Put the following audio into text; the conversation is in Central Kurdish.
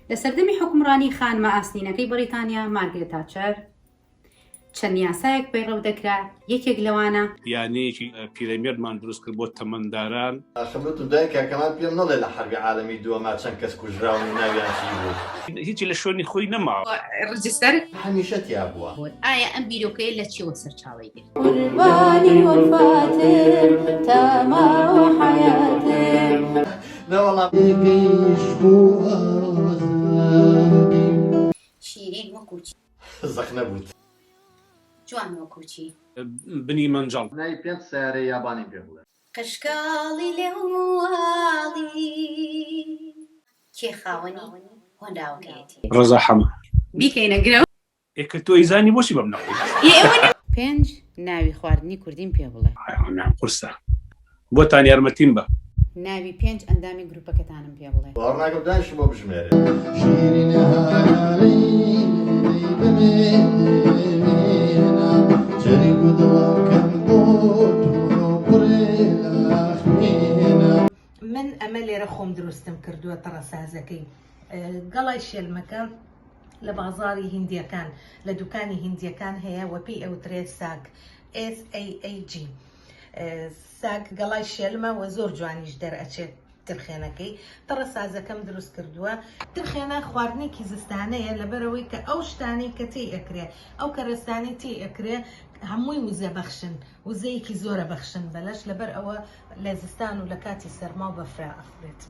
لە سەردەمی حوکمڕانی خانمە ئاسنینەکەی بەڕیتانیا مارگرێت تاچەر، چەند یاسایەک پەیڕەو دەکرا، یەکێک لەوانە. یانەیەکی پیرەمێردمان دروست کرد بۆ تەمەنداران. ئاخر وتم دایک کاک کەمال پێم نەڵێ لە حەربی عالەمی دووەما چەند کەس کوژراون و ناویان چی بوو؟ هیچی لە شوێنی خۆی نەماوە. ڕجستەر. هەمیشە تیا بووە. ئایا ئەم بیرۆکەیە لە چیەوە سەرچاوەی گرت؟ قوربانی وەفاتم تا ماوە حەیاتم. نەوەڵا. پێگەیشت بۆ ئازادی. شیرین وەکو چی؟ زەق نەبووت. جوان وەکو چی؟ بنی مەنجەڵ. ناوی پێنج سەیارەی یابانیم پێ بڵێ. قشکاڵی لێواڵی. کێ خاوەنی هۆنراوەکەیەتی؟ ڕەزا حەمە. بیکەینە گرەو. ئێ کە تۆ ئەیزانی بۆچی بەم نەڵێی؟ ئێ ئێوە نە. پێنج ناوی خواردنی کوردیم پێ بڵێ. ئەمەیان قورسە. بۆتان یارمەتیم بە. ناوی پێنج ئەندامی گروپەکەتانم پێ بڵێ. باوەڕ ناکەم دانیشم بۆ بژمێرێ. من ئەمە لێرە خۆم دروستم کردووە تەڕەسازەکەی گەڵای شێلمەکە لە بازاڕی هیندیەکان لە دوکانی هیندیەکان هەیە و پێی ئەوترێ ساگ SAAG ساگ گەڵای شێلمە و زۆر جوانیش دەرئەچێت ترخێنەکەی تەڕە سازەکەم دروست کردووە. ترخێنە خواردنێکی زستانەیە لەبەرئەوەی کە ئەو شتانەی کە تێی ئەکرێ ئەو کەرەستانەی تێی ئەکرێ هەمووی وزە بەخشن وزەیەکی زۆرە بەخشن بە لەش لەبەر ئەوە لە زستان و لە کاتی سەرما و بەفرا ئەخورێت.